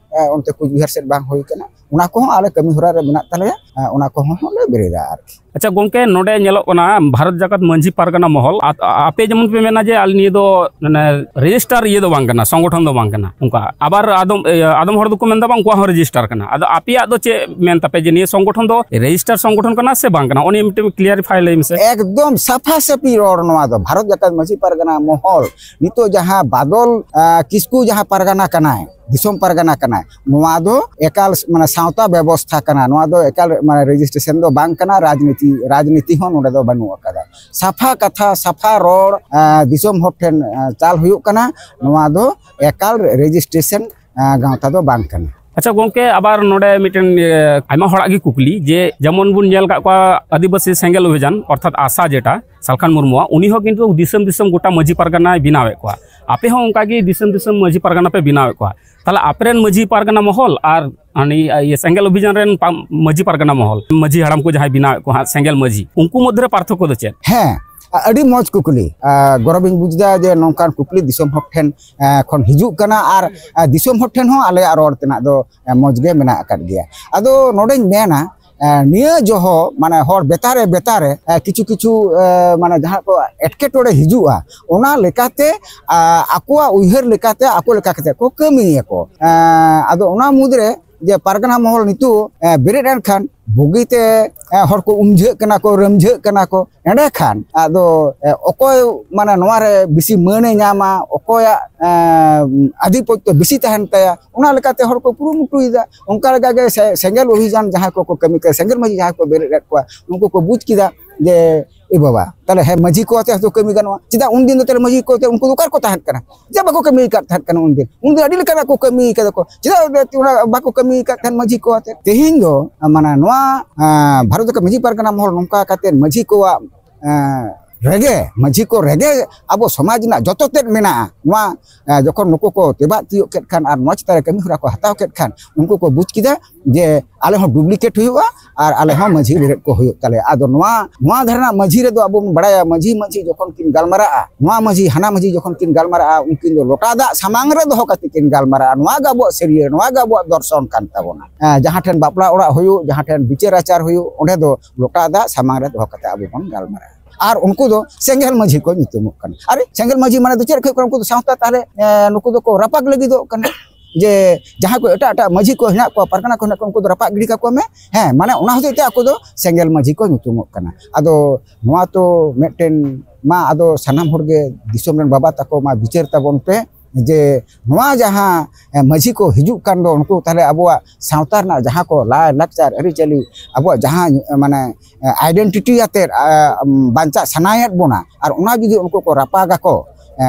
ᱚᱱᱛᱮ ᱠᱩᱪᱵᱤᱦᱟᱨ ᱥᱮᱫ ᱵᱟᱝ ᱦᱩᱭ ᱠᱟᱱᱟ᱾ ᱚᱱᱟ ᱠᱚᱦᱚᱸ ᱟᱞᱮ ᱠᱟᱹᱢᱤ ᱦᱚᱨᱟ ᱨᱮ ᱢᱮᱱᱟᱜ ᱛᱟᱞᱮᱭᱟ, ᱚᱱᱟ ᱠᱚᱦᱚᱸ ᱞᱮ ᱵᱮᱨᱮᱫᱟ ᱟᱨᱠᱤ᱾ ᱟᱪᱪᱷᱟ ᱜᱚᱝᱠᱮ, ᱱᱚᱰᱮ ᱧᱮᱞᱚᱜ ᱠᱟᱱᱟ ᱵᱷᱟᱨᱚᱛ ᱡᱟᱠᱟᱛ ᱢᱟᱹᱡᱷᱤ ᱯᱟᱨᱜᱟᱱᱟ ᱢᱚᱦᱚᱞ, ᱟᱯᱮ ᱡᱮᱢᱚᱱ ᱯᱮ ᱢᱮᱱᱟ ᱡᱮ ᱟᱞᱮ ᱱᱤᱭᱟᱹ ᱫᱚ ᱢᱟᱱᱮ ᱨᱮᱡᱤᱥᱴᱟᱨ ᱤᱭᱟᱹ ᱫᱚ ᱵᱟᱝ ᱠᱟᱱᱟ, ᱥᱚᱝᱜᱚᱴᱷᱚᱱ ᱫᱚ ᱵᱟᱝ ᱠᱟᱱᱟ, ᱚᱱᱠᱟ᱾ ᱟᱵᱟᱨ ᱟᱫᱚᱢ ᱟᱫᱚᱢ ᱦᱚᱲ ᱫᱚᱠᱚ ᱢᱮᱱᱫᱟ ᱵᱟᱝ, ᱩᱱᱠᱩᱣᱟᱜ ᱦᱚᱸ ᱨᱮᱡᱤᱥᱴᱟᱨ ᱠᱟᱱᱟ᱾ ᱟᱫᱚ ᱟᱯᱮᱭᱟᱜ ᱫᱚ ᱪᱮᱫ ᱢᱮᱱ ᱛᱟᱯᱮ ᱡᱮ ᱱᱤᱭᱟᱹ ᱥᱚᱝᱜᱚᱴᱷᱚᱱ ᱫᱚ ᱨᱮᱡᱤᱥᱴᱟᱨ ᱥᱚᱝᱜᱚᱴᱷᱚᱱ ᱠᱟᱱᱟ ᱥᱮ ᱵᱟᱝ ᱠᱟᱱᱟ? ᱚᱱᱮ ᱢᱤᱫᱴᱮᱱ clarify ᱞᱟᱹᱭ ᱢᱮᱥᱮ᱾ ᱮᱠᱫᱚᱢ ᱥᱟᱯᱷᱟ ᱥᱟᱹᱯᱷᱤ ᱨᱚᱲ ᱱᱚᱣᱟ ᱫᱚ᱾ ᱵᱷᱟᱨᱚᱛ ᱡᱟᱠᱟᱛ ᱢᱟᱹᱡᱷᱤ ᱯᱟᱨᱜᱟᱱᱟ ᱢᱚᱦᱚᱞ ᱱᱤᱛᱚᱜ ᱡᱟᱦᱟᱸ ᱵᱟᱫᱚᱞ ᱠᱤᱥᱠᱩ ᱡᱟᱦᱟᱸ ᱯᱟᱨᱜᱟᱱᱟ ᱠᱟᱱᱟᱭ, ᱫᱤᱥᱚᱢ ᱯᱟᱨᱜᱟᱱᱟ ᱠᱟᱱᱟᱭ, ᱱᱚᱣᱟ ᱫᱚ ᱮᱠᱟᱞ ᱢᱟᱱᱮ ᱥᱟᱶᱛᱟ ᱵᱮᱵᱚᱥᱛᱷᱟ ᱠᱟᱱᱟ᱾ ᱱᱚᱣᱟ ᱫᱚ ᱮᱠᱟᱞ ᱢᱟᱱᱮ ᱨᱮᱡᱤᱥᱴᱨᱮᱥᱚᱱ ᱫᱚ ᱵᱟᱝ ᱠᱟᱱᱟ, ᱨᱟᱡᱽᱱᱤᱛᱤ ᱨᱟᱡᱽᱱᱤᱛᱤ ᱦᱚᱸ ᱱᱚᱰᱮ ᱫᱚ ᱵᱟᱹᱱᱩᱜ ᱟᱠᱟᱫᱟ᱾ ᱥᱟᱯᱷᱟ ᱠᱟᱛᱷᱟ, ᱥᱟᱯᱷᱟ ᱨᱚᱲ ᱫᱤᱥᱚᱢ ᱦᱚᱲ ᱴᱷᱮᱱ ᱪᱟᱞ ᱦᱩᱭᱩᱜ ᱠᱟᱱᱟ᱾ ᱱᱚᱣᱟ ᱫᱚ ᱮᱠᱟᱞ ᱨᱮᱡᱤᱥᱴᱨᱮᱥᱚᱱ ᱜᱟᱶᱛᱟ ᱫᱚ ᱵᱟᱝ ᱠᱟᱱᱟ᱾ ᱟᱪᱪᱷᱟ ᱜᱚᱝᱠᱮ, ᱟᱵᱟᱨ ᱱᱚᱰᱮ ᱢᱤᱫᱴᱮᱱ ᱟᱭᱢᱟ ᱦᱚᱲᱟᱜ ᱜᱮ ᱠᱩᱠᱞᱤ ᱡᱮ ᱡᱮᱢᱚᱱ ᱵᱚᱱ ᱧᱮᱞ ᱟᱠᱟᱫ ᱠᱚᱣᱟ ᱟᱹᱫᱤᱵᱟᱹᱥᱤ ᱥᱮᱸᱜᱮᱞ ᱚᱵᱷᱤᱡᱟᱱ ᱚᱨᱛᱷᱟᱛ ᱟᱥᱟ ᱡᱮᱴᱟ ᱥᱟᱞᱠᱷᱟᱱ ᱢᱩᱨᱢᱩᱣᱟᱜ, ᱩᱱᱤ ᱦᱚᱸ ᱠᱤᱱᱛᱩ ᱫᱤᱥᱚᱢ ᱫᱤᱥᱚᱢ ᱜᱚᱴᱟ ᱢᱟᱹᱡᱷᱤ ᱯᱟᱨᱜᱟᱱᱟᱭ ᱵᱮᱱᱟᱣᱮᱫ ᱠᱚᱣᱟ᱾ ᱟᱯᱮ ᱦᱚᱸ ᱚᱱᱠᱟ ᱜᱮ ᱫᱤᱥᱚᱢ ᱫᱤᱥᱚᱢ ᱢᱟᱹᱡᱷᱤ ᱯᱟᱨᱜᱟᱱᱟ ᱯᱮ ᱵᱮᱱᱟᱣᱮᱫ ᱠᱚᱣᱟ᱾ ᱛᱟᱦᱚᱞᱮ ᱟᱯᱮ ᱨᱮᱱ ᱢᱟᱹᱡᱷᱤ ᱯᱟᱨᱜᱟᱱᱟ ᱢᱚᱦᱚᱞ ᱟᱨ ᱩᱱᱤ ᱤᱭᱟᱹ ᱥᱮᱸᱜᱮᱞ ᱚᱵᱷᱤᱡᱟᱱ ᱨᱮᱱ ᱯᱟ-, ᱢᱟᱹᱡᱷᱤ ᱯᱟᱨᱜᱟᱱᱟ ᱢᱚᱦᱚᱞ, ᱢᱟᱹᱡᱷᱤ ᱦᱟᱲᱟᱢ ᱠᱚ ᱡᱟᱦᱟᱸᱭ ᱵᱮᱱᱟᱣᱮᱫ ᱠᱚ ᱦᱟᱸᱜ ᱥᱮᱸᱜᱮᱞ ᱢᱟᱹᱡᱷᱤ, ᱩᱱᱠᱩ ᱢᱚᱫᱽᱫᱷᱮ ᱨᱮ ᱯᱟᱨᱛᱷᱚᱠᱠᱚ ᱫᱚ ᱪᱮᱫ? ᱦᱮᱸ, ᱟᱹᱰᱤ ᱢᱚᱡᱽ ᱠᱩᱠᱞᱤ᱾ ᱜᱚᱨᱚᱵᱤᱧ ᱵᱩᱡᱽ ᱮᱫᱟ ᱡᱮ ᱱᱚᱝᱠᱟᱱ ᱠᱩᱠᱞᱤ ᱫᱤᱥᱚᱢ ᱦᱚᱲ ᱴᱷᱮᱱ ᱠᱷᱚᱱ ᱦᱤᱡᱩᱜ ᱠᱟᱱᱟ᱾ ᱟᱨ ᱫᱤᱥᱚᱢ ᱦᱚᱲ ᱴᱷᱮᱱ ᱦᱚᱸ ᱟᱞᱮᱭᱟᱜ ᱨᱚᱲ ᱛᱮᱱᱟᱜ ᱫᱚ ᱢᱚᱡᱽ ᱜᱮ ᱢᱮᱱᱟᱜ ᱟᱠᱟᱫ ᱜᱮᱭᱟ᱾ ᱟᱫᱚ ᱱᱚᱰᱮᱧ ᱢᱮᱱᱟ, ᱱᱤᱭᱟᱹ ᱡᱚᱦᱚ ᱢᱟᱱᱮ ᱦᱚᱲ ᱵᱮᱛᱟᱨᱮ ᱵᱮᱛᱟᱨᱮ ᱠᱤᱪᱷᱩ ᱠᱤᱪᱷᱩ ᱢᱟᱱᱮ ᱡᱟᱦᱟᱸ ᱠᱚ ᱮᱴᱠᱮᱴᱚᱬᱮ ᱦᱤᱡᱩᱜᱼᱟ, ᱚᱱᱟ ᱞᱮᱠᱟᱛᱮ ᱟᱠᱚᱣᱟᱜ ᱩᱭᱦᱟᱹᱨ ᱞᱮᱠᱟᱛᱮ ᱟᱠᱚ ᱞᱮᱠᱟ ᱠᱟᱛᱮ ᱠᱚ ᱠᱟᱹᱢᱤᱭᱟᱠᱚ᱾ ᱟᱫᱚ ᱚᱱᱟ ᱢᱩᱫᱽᱨᱮ ᱡᱮ ᱯᱟᱨᱜᱟᱱᱟ ᱢᱚᱦᱚᱞ ᱱᱤᱛᱚᱜ ᱵᱮᱨᱮᱫ ᱮᱱ ᱠᱷᱟᱱ ᱵᱩᱜᱤᱛᱮ ᱦᱚᱲ ᱠᱚ ᱩᱢᱡᱷᱟᱹᱜ ᱠᱟᱱᱟ ᱠᱚ, ᱨᱟᱹᱢᱡᱷᱟᱹᱜ ᱠᱟᱱᱟ ᱠᱚ᱾ ᱮᱸᱰᱮᱠᱷᱟᱱ ᱟᱫᱚ ᱚᱠᱚᱭ ᱢᱟᱱᱮ ᱱᱚᱣᱟ ᱨᱮ ᱵᱮᱥᱤ ᱢᱟᱹᱱᱮ ᱧᱟᱢᱟ, ᱚᱠᱚᱭᱟᱜ ᱟᱫᱷᱤᱯᱚᱛᱛᱚ ᱵᱮᱥᱤ ᱛᱟᱦᱮᱱ ᱛᱟᱭᱟ, ᱚᱱᱟ ᱞᱮᱠᱟᱛᱮ ᱦᱚᱲ ᱠᱚ ᱠᱩᱨᱩᱢᱩᱴᱩᱭᱮᱫᱟ᱾ ᱚᱱᱠᱟ ᱞᱮᱠᱟᱜᱮ ᱥᱮᱸᱜᱮᱞ ᱚᱵᱷᱤᱡᱟᱱ ᱡᱟᱦᱟᱸᱭ ᱠᱚᱠᱚ ᱠᱟᱹᱢᱤ ᱠᱟᱱᱟ, ᱥᱮᱸᱜᱮᱞ ᱢᱟᱹᱡᱷᱤ ᱡᱟᱦᱟᱸᱭ ᱠᱚ ᱵᱮᱨᱮᱫ ᱮᱫ ᱠᱚᱣᱟ, ᱩᱱᱠᱩ ᱠᱚ ᱵᱩᱡᱽ ᱠᱮᱫᱟ ᱡᱮ ᱮ ᱵᱟᱵᱟ, ᱛᱟᱦᱞᱮ ᱦᱮᱸ, ᱢᱟᱹᱡᱷᱤ ᱠᱚ ᱟᱛᱮ ᱦᱚᱸᱛᱚ ᱠᱟᱹᱢᱤ ᱜᱟᱱᱚᱜᱼᱟ᱾ ᱪᱮᱫᱟᱜ ᱩᱱᱫᱤᱱ ᱫᱚ ᱛᱟᱦᱞᱮ ᱢᱟᱹᱡᱷᱤ ᱠᱚ ᱟᱛᱮ ᱩᱱᱠᱩ ᱫᱚ ᱚᱠᱟ ᱨᱮᱠᱚ ᱛᱟᱦᱮᱸ ᱠᱟᱱᱟ? ᱪᱮᱫᱟᱜ ᱵᱟᱠᱚ ᱠᱟᱹᱢᱤ ᱟᱠᱟᱫ ᱛᱟᱦᱮᱸ ᱠᱟᱱᱟ ᱩᱱᱫᱤᱱ? ᱩᱱᱫᱤᱱ ᱟᱹᱰᱤ ᱞᱮᱠᱟᱱᱟᱜ ᱠᱚ ᱠᱟᱹᱢᱤ ᱠᱟᱫᱟ ᱠᱚ᱾ ᱪᱮᱫᱟᱜ ᱚᱱᱟ ᱵᱟᱠᱚ ᱠᱟᱹᱢᱤ ᱟᱠᱟᱫ ᱛᱟᱦᱮᱸ ᱢᱟᱹᱡᱷᱤ ᱠᱚ ᱟᱛᱮ? ᱛᱮᱦᱮᱧ ᱫᱚ, ᱢᱟᱱᱮ, ᱱᱚᱣᱟ, ᱮᱸ, ᱵᱷᱟᱨᱚᱛ ᱨᱮ ᱢᱟᱹᱡᱷᱤ ᱯᱟᱨᱜᱟᱱᱟ ᱢᱚᱦᱚᱞ ᱱᱚᱝᱠᱟ ᱠᱟᱛᱮ ᱢᱟᱹᱡᱷᱤ ᱠᱚᱣᱟᱜ, ᱮᱸ, ᱨᱮᱜᱮ, ᱢᱟᱹᱡᱷᱤ ᱠᱚ ᱨᱮᱜᱮ ᱟᱵᱚ ᱥᱚᱢᱟᱡᱽ ᱨᱮᱱᱟᱜ ᱡᱚᱛᱚ ᱛᱮᱫ ᱢᱮᱱᱟᱜᱼᱟ᱾ ᱱᱚᱣᱟ, ᱮᱸ, ᱡᱚᱠᱷᱚᱱ ᱱᱩᱠᱩ ᱠᱚ ᱛᱮᱵᱟᱜ ᱛᱤᱭᱳᱜ ᱠᱮᱫ ᱠᱷᱟᱱ ᱟᱨ ᱱᱚᱣᱟ ᱪᱮᱛᱟᱱ ᱨᱮ ᱠᱟᱹᱢᱤ ᱦᱚᱨᱟ ᱠᱚ ᱦᱟᱛᱟᱣ ᱠᱮᱫ ᱠᱷᱟᱱ, ᱩᱱᱠᱩ ᱠᱚ ᱵᱩᱡᱽ ᱠᱮᱫᱟ ᱡᱮ ᱟᱞᱮ ᱦᱚᱸ duplicate ᱦᱩᱭᱩᱜᱼᱟ ᱟᱨ ᱟᱞᱮ ᱦᱚᱸ ᱢᱟᱹᱡᱷᱤ ᱵᱮᱨᱮᱫ ᱠᱚ ᱦᱩᱭᱩᱜ ᱛᱟᱞᱮᱭᱟ᱾ ᱟᱫᱚ ᱱᱚᱣᱟ, ᱱᱚᱣᱟ ᱫᱷᱟᱨᱮ ᱨᱮᱱᱟᱜ ᱢᱟᱹᱡᱷᱤ ᱨᱮᱫᱚ ᱟᱵᱚ ᱵᱚᱱ ᱵᱟᱲᱟᱭᱟ, ᱢᱟᱹᱡᱷᱤ, ᱢᱟᱹᱡᱷᱤ ᱡᱚᱠᱷᱚᱱ ᱠᱤᱱ ᱜᱟᱞᱢᱟᱨᱟᱜᱼᱟ, ᱱᱚᱣᱟ ᱢᱟᱹᱡᱷᱤ ᱦᱟᱱᱟ ᱢᱟᱹᱡᱷᱤ ᱡᱚᱠᱷᱚᱱ ᱠᱤᱱ ᱜᱟᱞᱢᱟᱨᱟᱜᱼᱟ, ᱩᱱᱠᱤᱱ ᱫᱚ ᱞᱚᱴᱟ ᱫᱟᱜ ᱥᱟᱢᱟᱝ ᱨᱮ ᱫᱚᱦᱚ ᱠᱟᱛᱮ ᱠᱤᱱ ᱜᱟᱞᱢᱟᱨᱟᱜᱼᱟ᱾ ᱱᱚᱣᱟ ᱜᱮ ᱟᱵᱚᱣᱟᱜ ᱥᱟᱹᱨᱭᱟᱹ, ᱱᱚᱣᱟ ᱜᱮ ᱟᱵᱚᱣᱟᱜ ᱫᱚᱨᱥᱚᱱ ᱠᱟᱱ ᱛᱟᱵᱚᱱᱟ᱾ ᱮᱸ, ᱡᱟᱦᱟᱸ ᱴᱷᱮᱱ ᱵᱟᱯᱞᱟ ᱚᱲᱟᱜ ᱦᱩᱭᱩᱜ, ᱡᱟᱦᱟᱸ ᱴᱷᱮᱱ ᱵᱤᱪᱟᱹᱨ ᱟᱪᱟᱨ ᱦᱩᱭᱩᱜ, ᱚᱸᱰᱮ ᱫᱚ ᱞᱚᱴᱟ ᱫᱟᱜ ᱥᱟᱢᱟᱝ ᱨᱮ ᱫᱚᱦᱚ ᱠᱟᱛᱮ ᱟᱵᱚ ᱵᱚᱱ ᱜᱟᱞᱢᱟᱨᱟᱜᱼᱟ᱾ ᱟᱨ ᱩᱱᱠᱩ ᱫᱚ ᱥᱮᱸᱜᱮᱞ ᱢᱟᱹᱡᱷᱤ ᱠᱚ ᱧᱩᱛᱩᱢᱚᱜ ᱠᱟᱱᱟ᱾ ᱟᱨᱮ, ᱥᱮᱸᱜᱮᱞ ᱢᱟᱹᱡᱷᱤ ᱢᱟᱱᱮ ᱫᱚ ᱪᱮᱫ ᱠᱚ ᱦᱩᱭᱩᱜ ᱠᱟᱱᱟ? ᱩᱱᱠᱩ ᱫᱚ ᱥᱟᱶᱛᱟ ᱛᱟᱦᱞᱮ, ᱮᱸ, ᱱᱩᱠᱩ ᱫᱚᱠᱚ ᱨᱟᱯᱟᱜ ᱞᱟᱹᱜᱤᱫᱚᱜ ᱠᱟᱱᱟ᱾ ᱡᱮ ᱡᱟᱦᱟᱸ ᱠᱚ ᱮᱴᱟᱜ ᱮᱴᱟᱜ ᱢᱟᱹᱡᱷᱤ ᱠᱚ ᱦᱮᱱᱟᱜ ᱠᱚᱣᱟ, ᱯᱟᱨᱜᱟᱱᱟ ᱠᱚ ᱦᱮᱱᱟᱜ ᱠᱚᱣᱟ, ᱩᱱᱠᱩ ᱫᱚ ᱨᱟᱯᱟᱜ ᱜᱤᱰᱤ ᱠᱟᱠᱚ ᱢᱮ᱾ ᱦᱮᱸ, ᱢᱟᱱᱮ ᱚᱱᱟ ᱦᱚᱛᱮᱡ ᱛᱮ ᱟᱠᱚ ᱫᱚ ᱥᱮᱸᱜᱮᱞ ᱢᱟᱹᱡᱷᱤ ᱠᱚ ᱧᱩᱛᱩᱢᱚᱜ ᱠᱟᱱᱟ᱾ ᱟᱫᱚ ᱱᱚᱣᱟ ᱛᱚ ᱢᱤᱫᱴᱮᱱ ᱢᱟ, ᱟᱫᱚ ᱥᱟᱱᱟᱢ ᱦᱚᱲ ᱜᱮ, ᱫᱤᱥᱚᱢ ᱨᱮᱱ ᱵᱟᱵᱟ ᱛᱟᱠᱚ ᱢᱟ, ᱵᱤᱪᱟᱹᱨ ᱛᱟᱵᱚᱱ ᱯᱮ ᱡᱮ ᱱᱚᱣᱟ ᱡᱟᱦᱟᱸ, ᱮ, ᱢᱟᱹᱡᱷᱤ ᱠᱚ ᱦᱤᱡᱩᱜ ᱠᱟᱱ ᱫᱚ, ᱩᱱᱠᱩ ᱛᱟᱦᱞᱮ ᱟᱵᱚᱣᱟᱜ ᱥᱟᱶᱛᱟ ᱨᱮᱱᱟᱜ ᱡᱟᱦᱟᱸ ᱠᱚ ᱞᱟᱭ ᱞᱟᱠᱪᱟᱨ ᱟᱹᱨᱤᱪᱟᱹᱞᱤ, ᱟᱵᱚᱣᱟᱜ ᱡᱟᱦᱟᱸ, ᱮ, ᱢᱟᱱᱮ, ᱮ, identity ᱟᱛᱮᱫ, ᱮ, ᱵᱟᱧᱪᱟᱜ ᱥᱟᱱᱟᱭᱮᱫ ᱵᱚᱱᱟ, ᱟᱨ ᱚᱱᱟ ᱡᱩᱫᱤ ᱩᱱᱠᱩ ᱠᱚ ᱨᱟᱯᱟᱜᱟᱠᱚ, ᱮ,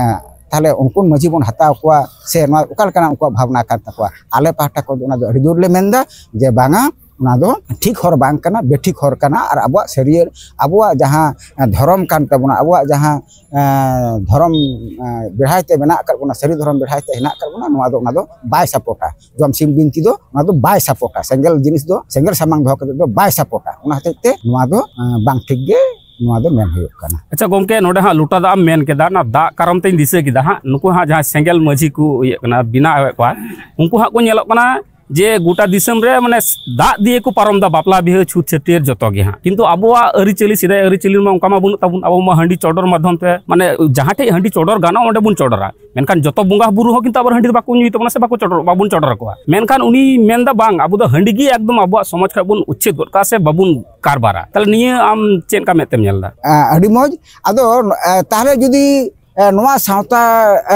ᱛᱟᱦᱞᱮ ᱩᱱᱠᱩ ᱢᱟᱹᱡᱷᱤ ᱵᱚᱱ ᱦᱟᱛᱟᱣ ᱠᱚᱣᱟ, ᱥᱮ ᱱᱚᱣᱟ ᱚᱠᱟ ᱞᱮᱠᱟᱱᱟᱜ ᱩᱱᱠᱩᱣᱟᱜ ᱵᱷᱟᱵᱽᱱᱟ ᱠᱟᱱ ᱛᱟᱠᱚᱣᱟ? ᱟᱞᱮ ᱯᱟᱦᱴᱟ ᱠᱷᱚᱱ ᱫᱚ ᱚᱱᱟ ᱫᱚ ᱟᱹᱰᱤ ᱡᱳᱨ ᱞᱮ ᱢᱮᱱᱫᱟ ᱡᱮ ᱵᱟᱝᱟ, ᱚᱱᱟ ᱫᱚ ᱴᱷᱤᱠ ᱦᱚᱨ ᱵᱟᱝ ᱠᱟᱱᱟ, ᱵᱮᱴᱷᱤᱠ ᱦᱚᱨ ᱠᱟᱱᱟ᱾ ᱟᱨ ᱟᱵᱚᱣᱟᱜ ᱥᱟᱹᱨᱭᱟᱹ, ᱟᱵᱚᱣᱟᱜ ᱡᱟᱦᱟᱸ, ᱮ, ᱫᱷᱚᱨᱚᱢ ᱠᱟᱱ ᱛᱟᱵᱚᱱᱟ, ᱟᱵᱚᱣᱟᱜ ᱡᱟᱦᱟᱸ, ᱮ, ᱫᱷᱚᱨᱚᱢ, ᱮ, ᱵᱮᱲᱦᱟᱭ ᱛᱮ ᱢᱮᱱᱟᱜ ᱟᱠᱟᱫ ᱵᱚᱱᱟ, ᱥᱟᱹᱨᱤ ᱫᱷᱚᱨᱚᱢ ᱵᱮᱲᱦᱟᱭ ᱛᱮ ᱦᱮᱱᱟᱜ ᱟᱠᱟᱫ ᱵᱚᱱᱟ, ᱱᱚᱣᱟ ᱫᱚ, ᱚᱱᱟ ᱫᱚ ᱵᱟᱭ ᱥᱟᱯᱳᱨᱴᱟ᱾ ᱡᱚᱢ ᱥᱤᱢ ᱵᱤᱱᱛᱤ ᱫᱚ ᱚᱱᱟ ᱫᱚ ᱵᱟᱭ ᱥᱟᱯᱳᱨᱴᱟ᱾ ᱥᱮᱸᱜᱮᱞ ᱡᱤᱱᱤᱥ ᱫᱚ, ᱥᱮᱸᱜᱮᱞ ᱥᱟᱢᱟᱝ ᱫᱚᱦᱚ ᱠᱟᱛᱮ ᱫᱚ ᱵᱟᱭ ᱥᱟᱯᱳᱨᱴᱟ᱾ ᱚᱱᱟ ᱦᱚᱛᱮᱡ ᱛᱮ ᱱᱚᱣᱟ ᱫᱚ, ᱮ, ᱵᱟᱝ ᱴᱷᱤᱠ ᱜᱮ ᱱᱚᱣᱟ ᱫᱚ ᱢᱮᱱ ᱦᱩᱭᱩᱜ ᱠᱟᱱᱟ᱾ ᱟᱪᱪᱷᱟ ᱜᱚᱢᱠᱮ, ᱱᱚᱰᱮ ᱦᱟᱸᱜ ᱞᱚᱴᱟ ᱫᱟᱜ ᱮᱢ ᱢᱮᱱ ᱠᱮᱫᱟ, ᱚᱱᱟ ᱫᱟᱜ ᱠᱟᱨᱚᱱ ᱛᱮᱧ ᱫᱤᱥᱟᱹ ᱠᱮᱫᱟ ᱦᱟᱸᱜ, ᱱᱩᱠᱩ ᱦᱟᱸᱜ ᱡᱟᱦᱟᱸᱭ ᱥᱮᱸᱜᱮᱞ ᱢᱟᱹᱡᱷᱤ ᱠᱚ ᱤᱭᱟᱹᱜ ᱠᱟᱱᱟ, ᱵᱮᱱᱟᱣᱮᱫ ᱠᱚᱣᱟ, ᱩᱱᱠᱩ ᱦᱟᱸᱜ ᱠᱚ ᱧᱮᱞᱚᱜ ᱠᱟᱱᱟ ᱡᱮ ᱜᱚᱴᱟ ᱫᱤᱥᱚᱢ ᱨᱮ, ᱢᱟᱱᱮ, ᱫᱟᱜ ᱫᱤᱭᱮ ᱠᱚ ᱯᱟᱨᱚᱢ ᱫᱟ ᱵᱟᱯᱞᱟ ᱵᱤᱦᱟᱹ ᱪᱷᱩᱛ ᱪᱷᱟᱹᱴᱭᱟᱹᱨ ᱡᱚᱛᱚ ᱜᱮ ᱦᱟᱸᱜ᱾ ᱠᱤᱱᱛᱩ ᱟᱵᱚᱣᱟᱜ ᱟᱹᱨᱤᱪᱟᱹᱞᱤ, ᱥᱮᱫᱟᱭ ᱟᱹᱨᱤᱪᱟᱹᱞᱤ ᱢᱟ ᱚᱱᱠᱟ ᱢᱟ ᱵᱟᱹᱱᱩᱜ ᱛᱟᱵᱚᱱ᱾ ᱟᱵᱚ ᱢᱟ ᱦᱟᱺᱰᱤ ᱪᱚᱰᱚᱨ ᱢᱟᱫᱽᱫᱷᱚᱢ ᱛᱮ, ᱢᱟᱱᱮ, ᱡᱟᱦᱟᱸ ᱴᱷᱮᱡ ᱦᱟᱺᱰᱤ ᱪᱚᱰᱚᱨ ᱜᱟᱱᱚᱜᱼᱟ, ᱚᱸᱰᱮ ᱵᱚᱱ ᱪᱚᱰᱚᱨᱟ᱾ ᱢᱮᱱᱠᱷᱟᱱ ᱡᱚᱛᱚ ᱵᱚᱸᱜᱟ ᱵᱩᱨᱩ ᱦᱚᱸ ᱠᱤᱱᱛᱩ ᱟᱵᱟᱨ ᱦᱟᱺᱰᱤ ᱫᱚ ᱵᱟᱠᱚ ᱧᱩᱭ ᱛᱟᱵᱚᱱᱟ ᱥᱮ ᱵᱟᱠᱚ ᱪᱚᱰᱚᱨ, ᱵᱟᱵᱚᱱ ᱪᱚᱰᱚᱨ ᱟᱠᱚᱣᱟ᱾ ᱢᱮᱱᱠᱷᱟᱱ ᱩᱱᱤ ᱢᱮᱱᱫᱟ, "ᱵᱟᱝ, ᱟᱵᱚ ᱫᱚ ᱦᱟᱺᱰᱤ ᱜᱮ ᱮᱠᱫᱚᱢ ᱟᱵᱚᱣᱟᱜ ᱥᱚᱢᱟᱡᱽ ᱠᱷᱚᱱ ᱵᱚᱱ ᱩᱪᱪᱷᱮᱫ ᱜᱚᱫ ᱠᱟᱜᱼᱟ ᱥᱮ ᱵᱟᱵᱚᱱ ᱠᱟᱨᱵᱟᱨᱟ᱾" ᱛᱟᱦᱞᱮ ᱱᱤᱭᱟᱹ ᱟᱢ ᱪᱮᱫ ᱞᱮᱠᱟ ᱢᱮᱫ ᱛᱮᱢ ᱧᱮᱞ ᱮᱫᱟ? ᱟ, ᱟᱹᱰᱤ ᱢᱚᱡᱽ᱾ ᱟᱫᱚ, ᱟ, ᱛᱟᱦᱞᱮ ᱡᱩᱫᱤ ᱮ, ᱱᱚᱣᱟ ᱥᱟᱶᱛᱟ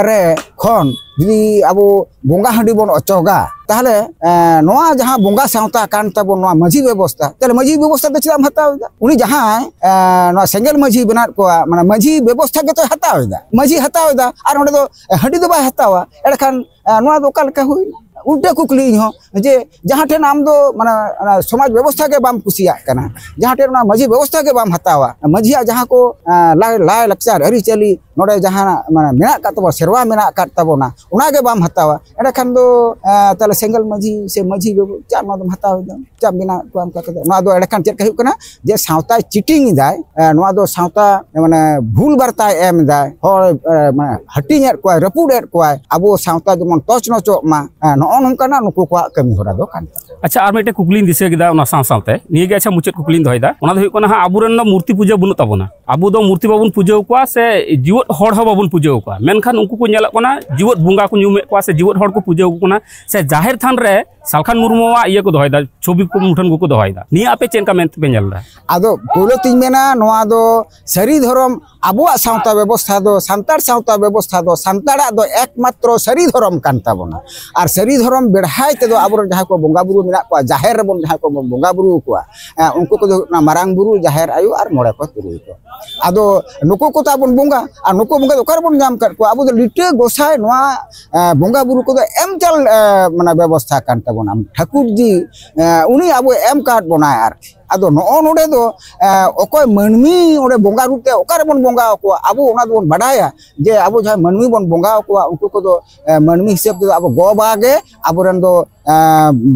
ᱨᱮ ᱠᱷᱚᱱ ᱡᱩᱫᱤ ᱟᱵᱚ ᱵᱚᱸᱜᱟ ᱦᱟᱺᱰᱤ ᱵᱚᱱ ᱚᱪᱚᱜᱟ, ᱛᱟᱦᱚᱞᱮ, ᱮ, ᱱᱚᱣᱟ ᱡᱟᱦᱟᱸ ᱵᱚᱸᱜᱟ ᱥᱟᱶᱛᱟ ᱠᱟᱱ ᱛᱟᱵᱚᱱ, ᱱᱚᱣᱟ ᱢᱟᱹᱡᱷᱤ ᱵᱮᱵᱚᱥᱛᱷᱟ, ᱛᱟᱦᱚᱞᱮ ᱢᱟᱹᱡᱷᱤ ᱵᱮᱵᱚᱥᱛᱷᱟ ᱫᱚ ᱪᱮᱫᱟᱜ ᱮᱢ ᱦᱟᱛᱟᱣ ᱮᱫᱟ? ᱩᱱᱤ ᱡᱟᱦᱟᱸᱭ, ᱮ, ᱱᱚᱣᱟ ᱥᱮᱸᱜᱮᱞ ᱢᱟᱹᱡᱷᱤ ᱵᱮᱱᱟᱣᱮᱫ ᱠᱚᱣᱟ, ᱢᱟᱱᱮ ᱢᱟᱹᱡᱷᱤ ᱵᱮᱵᱚᱥᱛᱷᱟ ᱜᱮᱛᱚᱭ ᱦᱟᱛᱟᱣ ᱮᱫᱟ, ᱢᱟᱹᱡᱷᱤ ᱦᱟᱛᱟᱣ ᱮᱫᱟ, ᱟᱨ ᱚᱸᱰᱮ ᱫᱚ ᱦᱟᱺᱰᱤ ᱫᱚ ᱵᱟᱭ ᱦᱟᱛᱟᱣᱟ᱾ ᱮᱸᱰᱮᱠᱷᱟᱱ, ᱮ, ᱱᱚᱣᱟ ᱫᱚ ᱚᱠᱟ ᱞᱮᱠᱟ ᱦᱩᱭᱱᱟ? ᱩᱞᱴᱟᱹ ᱠᱩᱠᱞᱤ ᱤᱧ ᱦᱚᱸ, ᱡᱮ ᱡᱟᱦᱟᱸ ᱴᱷᱮᱱ ᱟᱢ ᱫᱚ, ᱢᱟᱱᱮ, ᱚᱱᱟ ᱥᱚᱢᱟᱡᱽ ᱵᱮᱵᱚᱥᱛᱷᱟ ᱜᱮ ᱵᱟᱢ ᱠᱩᱥᱤᱭᱟᱜ ᱠᱟᱱᱟ, ᱡᱟᱦᱟᱸ ᱴᱷᱮᱱ ᱚᱱᱟ ᱢᱟᱹᱡᱷᱤ ᱵᱮᱵᱚᱥᱛᱷᱟ ᱜᱮ ᱵᱟᱢ ᱦᱟᱛᱟᱣᱟ, ᱢᱟᱹᱡᱷᱤᱭᱟᱜ ᱡᱟᱦᱟᱸ ᱠᱚ, ᱮ, ᱞᱟᱭ, ᱞᱟᱭ ᱞᱟᱠᱪᱟᱨ, ᱟᱹᱨᱤᱪᱟᱹᱞᱤ, ᱱᱚᱰᱮ ᱡᱟᱦᱟᱸ, ᱢᱟᱱᱮ, ᱢᱮᱱᱟᱜ ᱟᱠᱟᱫ ᱛᱟᱵᱚᱱᱟ, ᱥᱮᱨᱣᱟ ᱢᱮᱱᱟᱜ ᱟᱠᱟᱫ ᱛᱟᱵᱚᱱᱟ, ᱚᱱᱟ ᱜᱮ ᱵᱟᱢ ᱦᱟᱛᱟᱣᱟ, ᱮᱸᱰᱮᱠᱷᱟᱱ ᱫᱚ, ᱮ, ᱛᱟᱦᱚᱞᱮ ᱥᱮᱸᱜᱮᱞ ᱢᱟᱹᱡᱷᱤ ᱥᱮ ᱢᱟᱹᱡᱷᱤ ᱵᱟᱵᱩ ᱪᱮᱫ ᱱᱚᱣᱟ ᱫᱚᱢ ᱦᱟᱛᱟᱣ ᱮᱫᱟ? ᱪᱮᱫ ᱵᱮᱱᱟᱣ ᱠᱚᱣᱟ ᱚᱱᱠᱟ ᱠᱟᱛᱮ? ᱱᱚᱣᱟ ᱫᱚ ᱮᱸᱰᱮᱠᱷᱟᱱ ᱪᱮᱫ ᱞᱮᱠᱟ ᱦᱩᱭᱩᱜ ᱠᱟᱱᱟ? ᱡᱮ ᱥᱟᱶᱛᱟᱭ ᱪᱤᱴᱤᱝ ᱮᱫᱟᱭ, ᱮ, ᱱᱚᱣᱟ ᱫᱚ ᱥᱟᱶᱛᱟ, ᱮ, ᱢᱟᱱᱮ ᱵᱷᱩᱞ ᱵᱟᱨᱛᱟᱭ ᱮᱢ ᱮᱫᱟᱭ, ᱦᱚᱲ, ᱮ, ᱢᱟᱱᱮ ᱦᱟᱹᱴᱤᱧᱮᱫ ᱠᱚᱣᱟᱭ, ᱨᱟᱹᱯᱩᱫ ᱮᱫ ᱠᱚᱣᱟᱭ, ᱟᱵᱚ ᱥᱟᱶᱛᱟ ᱡᱮᱢᱚᱱ ᱛᱚᱪ ᱱᱚᱪᱚᱜ ᱢᱟ, ᱮ, ᱱᱚᱜᱼᱚ ᱱᱚᱝᱠᱟᱱᱟᱜ ᱱᱩᱠᱩ ᱠᱚᱣᱟᱜ ᱠᱟᱹᱢᱤ ᱦᱚᱨᱟ ᱫᱚ ᱠᱟᱱ ᱛᱟᱠᱚᱣᱟ᱾ ᱟᱪᱪᱷᱟ, ᱟᱨ ᱢᱤᱫᱴᱮᱱ ᱠᱩᱠᱞᱤᱧ ᱫᱤᱥᱟᱹ ᱠᱮᱫᱟ ᱚᱱᱟ ᱥᱟᱶ ᱥᱟᱶᱛᱮ, ᱱᱤᱭᱟᱹ ᱜᱮ ᱟᱪᱪᱷᱟ ᱢᱩᱪᱟᱹᱫ ᱠᱩᱠᱞᱤᱧ ᱫᱚᱦᱚᱭᱮᱫᱟ, ᱚᱱᱟ ᱫᱚ ᱦᱩᱭᱩᱜ ᱠᱟᱱᱟ ᱦᱟᱸᱜ, ᱟᱵᱚᱨᱮᱱ ᱫᱚ ᱢᱩᱨᱛᱤ ᱯᱩᱡᱟᱹ ᱵᱟᱹᱱᱩᱜ ᱛᱟᱵᱚᱱᱟ, ᱟᱵᱚ ᱫᱚ ᱢᱩᱨᱛᱤ ᱵᱟᱵᱚᱱ ᱯᱩᱡᱟᱹ ᱟᱠᱚᱣᱟ ᱥᱮ ᱡᱤᱣᱮᱫ ᱦᱚᱲ ᱦᱚᱸ ᱵᱟᱵᱚᱱ ᱯᱩᱡᱟᱹ ᱟᱠᱚᱣᱟ, ᱢᱮᱱᱠᱷᱟᱱ ᱩᱱᱠᱩ ᱠᱚ ᱧᱮᱞᱚᱜ ᱠᱟᱱᱟ ᱡᱤᱣᱮᱫ ᱵᱚᱸᱜᱟ ᱠᱚ ᱧᱩᱢᱮᱫ ᱠᱚᱣᱟ ᱥᱮ ᱡᱤᱣᱮᱫ ᱦᱚᱲ ᱠᱚ ᱯᱩᱡᱟᱹ ᱟᱠᱚ ᱠᱟᱱᱟ, ᱥᱮ ᱡᱟᱦᱮᱨ ᱛᱷᱟᱱ ᱨᱮ ᱥᱟᱞᱠᱷᱟᱱ ᱢᱩᱨᱢᱩᱣᱟᱜ ᱤᱭᱟᱹ ᱠᱚ ᱫᱚᱦᱚᱭᱮᱫᱟ, ᱪᱷᱚᱵᱤ ᱠᱚ ᱢᱩᱴᱷᱟᱹᱱ ᱠᱚᱠᱚ ᱫᱚᱦᱚᱭᱮᱫᱟ᱾ ᱱᱤᱭᱟᱹ ᱟᱯᱮ ᱪᱮᱫ ᱞᱮᱠᱟ ᱢᱮᱱ ᱛᱮᱯᱮ ᱧᱮᱞ ᱮᱫᱟ? ᱟᱫᱚ ᱯᱳᱭᱞᱳ ᱛᱤᱧ ᱢᱮᱱᱟ, ᱱᱚᱣᱟ ᱫᱚ ᱥᱟᱹᱨᱤ ᱫᱷᱚᱨᱚᱢ, ᱟᱵᱚᱣᱟᱜ ᱥᱟᱶᱛᱟ ᱵᱮᱵᱚᱥᱛᱷᱟ ᱫᱚ, ᱥᱟᱱᱛᱟᱲ ᱥᱟᱶᱛᱟ ᱵᱮᱵᱚᱥᱛᱷᱟ ᱫᱚ, ᱥᱟᱱᱛᱟᱲᱟᱜ ᱫᱚ ᱮᱠᱢᱟᱛᱨᱚ ᱥᱟᱹᱨᱤ ᱫᱷᱚᱨᱚᱢ ᱠᱟᱱ ᱛᱟᱵᱚᱱᱟ᱾ ᱟᱨ ᱥᱟᱹᱨᱤ ᱫᱷᱚᱨᱚᱢ ᱵᱮᱲᱦᱟᱭ ᱛᱮᱫᱚ ᱟᱵᱚᱨᱮᱱ ᱡᱟᱦᱟᱸᱭ ᱠᱚ ᱵᱚᱸᱜᱟ ᱵᱩᱨᱩ ᱢᱮᱱᱟᱜ ᱠᱚᱣᱟ, ᱡᱟᱦᱮᱨ ᱨᱮᱵᱚᱱ ᱡᱟᱦᱟᱸᱭ ᱠᱚᱵᱚᱱ ᱵᱚᱸᱜᱟ ᱵᱩᱨᱩ ᱟᱠᱚᱣᱟ, ᱮ, ᱩᱱᱠᱩ ᱠᱚᱫᱚ ᱦᱩᱭᱩᱜ ᱠᱟᱱᱟ ᱢᱟᱨᱟᱝ ᱵᱩᱨᱩ, ᱡᱟᱦᱮᱨ ᱟᱭᱳ ᱟᱨ ᱢᱚᱬᱮ ᱠᱚ ᱛᱩᱨᱩᱭ ᱠᱚ᱾ ᱟᱫᱚ ᱱᱩᱠᱩ ᱠᱚ ᱛᱟᱵᱚᱱ ᱵᱚᱸᱜᱟ, ᱟᱨ ᱱᱩᱠᱩ ᱵᱚᱸᱜᱟ ᱫᱚ ᱚᱠᱟ ᱨᱮᱵᱚᱱ ᱧᱟᱢ ᱠᱟᱫ ᱠᱚᱣᱟ? ᱟᱵᱚ ᱫᱚ ᱞᱤᱴᱟᱹ ᱜᱚᱸᱥᱟᱭ ᱱᱚᱣᱟ, ᱮ, ᱵᱚᱸᱜᱟ ᱵᱩᱨᱩ ᱠᱚᱫᱚ ᱮᱢ ᱪᱟᱞ, ᱮ, ᱢᱟᱱᱮ ᱵᱮᱵᱚᱥᱛᱷᱟ ᱠᱟᱱ ᱛᱟᱵᱚᱱᱟ᱾ ᱴᱷᱟᱹᱠᱩᱨ ᱡᱤ, ᱮ, ᱩᱱᱤ ᱟᱵᱚ ᱮᱢ ᱠᱟᱫ ᱵᱚᱱᱟᱭ᱾ ᱟᱨ ᱟᱫᱚ ᱱᱚᱜᱼᱚ ᱱᱚᱰᱮ ᱫᱚ, ᱮ, ᱚᱠᱚᱭ ᱢᱟᱹᱱᱢᱤ ᱚᱸᱰᱮ ᱵᱚᱸᱜᱟ ᱨᱩᱯ ᱛᱮ ᱚᱠᱟ ᱨᱮᱵᱚᱱ ᱵᱚᱸᱜᱟ ᱟᱠᱚᱣᱟ? ᱟᱵᱚ ᱚᱱᱟ ᱫᱚᱵᱚᱱ ᱵᱟᱰᱟᱭᱟ ᱡᱮ ᱟᱵᱚ ᱡᱟᱦᱟᱸᱭ ᱢᱟᱹᱱᱢᱤ ᱵᱚᱱ ᱵᱚᱸᱜᱟ ᱟᱠᱚᱣᱟ, ᱩᱱᱠᱩ ᱠᱚᱫᱚ, ᱮ, ᱢᱟᱹᱱᱢᱤ ᱦᱤᱥᱟᱹᱵ ᱛᱮᱫᱚ ᱟᱵᱚ ᱜᱚ ᱵᱟᱵᱟ ᱜᱮ ᱟᱵᱚᱨᱮᱱ ᱫᱚ, ᱮ,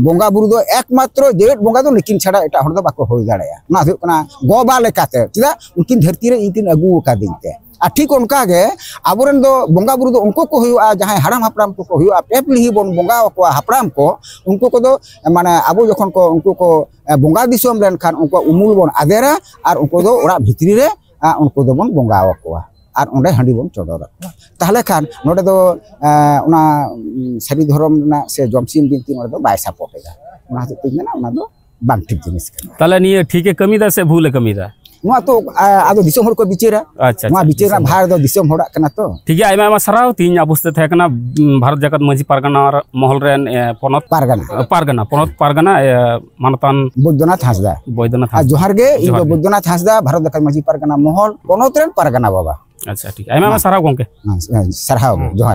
ᱵᱚᱸᱜᱟ ᱵᱩᱨᱩ ᱫᱚ ᱮᱠᱢᱟᱛᱨᱚ ᱡᱮᱣᱮᱫ ᱵᱚᱸᱜᱟ ᱫᱚ ᱱᱩᱠᱤᱱ ᱪᱷᱟᱲᱟ ᱮᱴᱟᱜ ᱦᱚᱲ ᱫᱚ ᱵᱟᱠᱚ ᱦᱩᱭ ᱫᱟᱲᱮᱭᱟᱜᱼᱟ᱾ ᱚᱱᱟ ᱦᱩᱭᱩᱜ ᱠᱟᱱᱟ ᱜᱚ ᱵᱟᱵᱟ ᱞᱮᱠᱟᱛᱮ, ᱪᱮᱫᱟᱜ ᱩᱱᱠᱤᱱ ᱫᱷᱟᱹᱨᱛᱤ ᱨᱮ ᱤᱧ ᱠᱤᱱ ᱟᱹᱜᱩ ᱟᱠᱟᱫᱤᱧ ᱛᱮ᱾ ᱟᱨ ᱴᱷᱤᱠ ᱚᱱᱠᱟ ᱜᱮ ᱟᱵᱚᱨᱮᱱ ᱫᱚ ᱵᱚᱸᱜᱟ ᱵᱩᱨᱩ ᱫᱚ ᱩᱱᱠᱩ ᱠᱚ ᱦᱩᱭᱩᱜᱼᱟ, ᱡᱟᱦᱟᱸᱭ ᱦᱟᱲᱟᱢ ᱦᱟᱯᱲᱟᱢ ᱠᱚᱠᱚ ᱦᱩᱭᱩᱜᱼᱟ, ᱯᱮ ᱯᱤᱲᱦᱤ ᱵᱚᱱ ᱵᱚᱸᱜᱟ ᱟᱠᱚᱣᱟ ᱦᱟᱯᱲᱟᱢ ᱠᱚ, ᱩᱱᱠᱩ ᱠᱚᱫᱚ, ᱢᱟᱱᱮ, ᱟᱵᱚ ᱡᱚᱠᱷᱚᱱ ᱠᱚ, ᱩᱱᱠᱩ ᱠᱚ, ᱮ, ᱵᱚᱸᱜᱟ ᱫᱤᱥᱚᱢ ᱞᱮᱱᱠᱷᱟᱱ ᱩᱱᱠᱩᱣᱟᱜ ᱩᱢᱩᱞ ᱵᱚᱱ ᱟᱫᱮᱨᱟ ᱟᱨ ᱩᱱᱠᱩ ᱫᱚ ᱚᱲᱟᱜ ᱵᱷᱤᱛᱨᱤ ᱨᱮ, ᱟ, ᱩᱱᱠᱩ ᱫᱚᱵᱚᱱ ᱵᱚᱸᱜᱟ ᱟᱠᱚᱣᱟ ᱟᱨ ᱚᱸᱰᱮ ᱦᱟᱺᱰᱤ ᱵᱚᱱ ᱪᱚᱰᱚᱨ ᱟᱠᱚᱣᱟ᱾ ᱛᱟᱦᱚᱞᱮ ᱠᱷᱟᱱ ᱱᱚᱰᱮ ᱫᱚ, ᱮ, ᱚᱱᱟ, ᱩᱢ, ᱥᱟᱹᱨᱤ ᱫᱷᱚᱨᱚᱢ ᱨᱮᱱᱟᱜ ᱥᱮ ᱡᱚᱢᱥᱤᱢ ᱵᱤᱱᱛᱤ ᱱᱚᱰᱮ ᱫᱚ ᱵᱟᱭ ᱥᱟᱯᱳᱨᱴ ᱮᱫᱟ᱾ ᱚᱱᱟ ᱦᱚᱛᱮᱡ ᱛᱮᱧ ᱢᱮᱱᱟ ᱚᱱᱟ ᱫᱚ ᱵᱟᱝ ᱴᱷᱤᱠ ᱡᱤᱱᱤᱥ ᱠᱟᱱᱟ᱾ ᱛᱟᱦᱚᱞᱮ ᱱᱤᱭᱟᱹ ᱴᱷᱤᱠᱮ ᱠᱟᱹᱢᱤᱭᱮᱫᱟ ᱥᱮ ᱵᱷᱩᱞᱮ ᱠᱟᱹᱢᱤᱭᱮᱫᱟ? ᱱᱚᱣᱟ ᱛᱚ, ᱟ, ᱟᱫᱚ ᱫᱤᱥᱚᱢ ᱦᱚᱲ ᱠᱚ ᱵᱤᱪᱟᱹᱨᱟ᱾ ᱟᱪᱪᱷᱟ, ᱱᱚᱣᱟ ᱟᱪᱪᱷᱟ, ᱵᱤᱪᱟᱹᱨ ᱨᱮᱱᱟᱜ ᱫᱤᱥᱚᱢ ᱦᱚᱲ᱾ ᱵᱷᱟᱨ ᱫᱚ ᱫᱤᱥᱚᱢ ᱦᱚᱲᱟᱜ ᱠᱟᱱᱟ ᱛᱚ᱾ ᱴᱷᱤᱠ ᱜᱮᱭᱟ, ᱟᱭᱢᱟ ᱟᱭᱢᱟ ᱥᱟᱨᱦᱟᱣ᱾ ᱛᱤᱦᱤᱧ ᱟᱵᱚ ᱥᱟᱛᱮ ᱛᱟᱦᱮᱸ ᱠᱟᱱᱟ, ᱩᱢ, ᱵᱷᱟᱨᱚᱛ ᱡᱟᱠᱟᱛ ᱢᱟᱹᱡᱷᱤ ᱯᱟᱨᱜᱟᱱᱟ ᱢᱚᱦᱚᱞ ᱨᱮᱱ, ᱮ, ᱯᱚᱱᱚᱛ ᱯᱟᱨᱜᱟᱱᱟ᱾ ᱯᱟᱨᱜᱟᱱᱟ, ᱯᱚᱱᱚᱛ ᱯᱟᱨᱜᱟᱱᱟ, ᱮ, ᱢᱟᱱᱚᱛᱟᱱ ᱵᱳᱭᱫᱚᱱᱟᱛᱷ ᱦᱟᱸᱥᱫᱟ᱾ ᱵᱳᱭᱫᱚᱱᱟᱛᱷ ᱟᱨ ᱦᱟᱸᱥᱫᱟ᱾ ᱡᱚᱦᱟᱨ ᱜᱮ, ᱤᱧ ᱡᱚᱦᱟᱨ ᱫᱚ ᱜᱮ᱾ ᱵᱳᱭᱫᱚᱱᱟᱛᱷ ᱦᱟᱸᱥᱫᱟ, ᱵᱷᱟᱨᱚᱛ ᱡᱟᱠᱟᱛ ᱢᱟᱹᱡᱷᱤ ᱯᱟᱨᱜᱟᱱᱟ ᱢᱚᱦᱚᱞ, ᱯᱚᱱᱚᱛ ᱨᱮᱱ ᱯᱟᱨᱜᱟᱱᱟ ᱵᱟᱵᱟ᱾ ᱟᱪᱪᱷᱟ, ᱴᱷᱤᱠ, ᱟᱭᱢᱟ ᱟᱭᱢᱟ ᱦᱮᱸ᱾ ᱥᱟᱨᱦᱟᱣ ᱜᱚᱝᱠᱮ᱾ ᱦᱮᱸ, ᱦᱮᱸ, ᱥᱟᱨᱦᱟᱣ ᱜᱮ, ᱦᱮᱸ᱾ ᱡᱚᱦᱟᱨ᱾